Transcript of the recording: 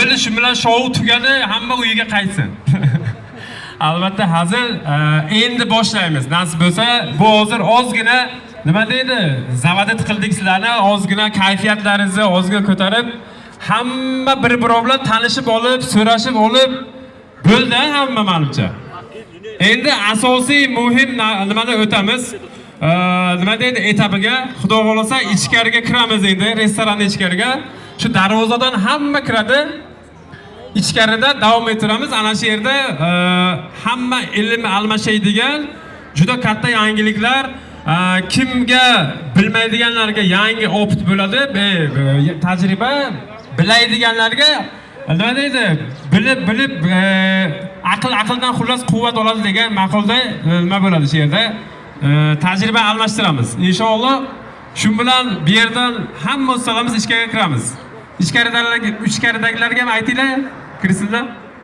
Bo'ldi, shu bilan shou tugadi, hamma uyiga qaytsin. Albatta hazil, endi boshlaymiz. Nasib bo'lsa, bu hozir ozgina nima deydi? Заводить qildik sizlarni, ozgina kayfiyatlaringizni ozgina ko'tarib, hamma bir-biri bilan tanishib olib, so'rashib olib bo'ldi hamma menimcha. Endi asosiy muhim nimani o'tamiz? Nima deydi этап iga? Xudo xohlasa ichkariga kiramiz endi, restoranning ichkariga. Shu darvozadan hamma kiradi. Ichkarida davom ettiramiz. Ana shu yerda hamma ilm almashadigan juda katta yangiliklar, kimga bilmaydiganlarga yangi опыт bo'ladi, tajriba biladiganlarga nima deydi, bilib bilib aql aqldan xullas quvvat oladi degan maqolda nima bo'ladi shu yerda tajriba almashtiramiz inshaalloh. Shu bilan bu yerdan hamma ustalarimiz ichkariga kiramiz. Ichkaridagilarga ham aytinglar, kirsinlar.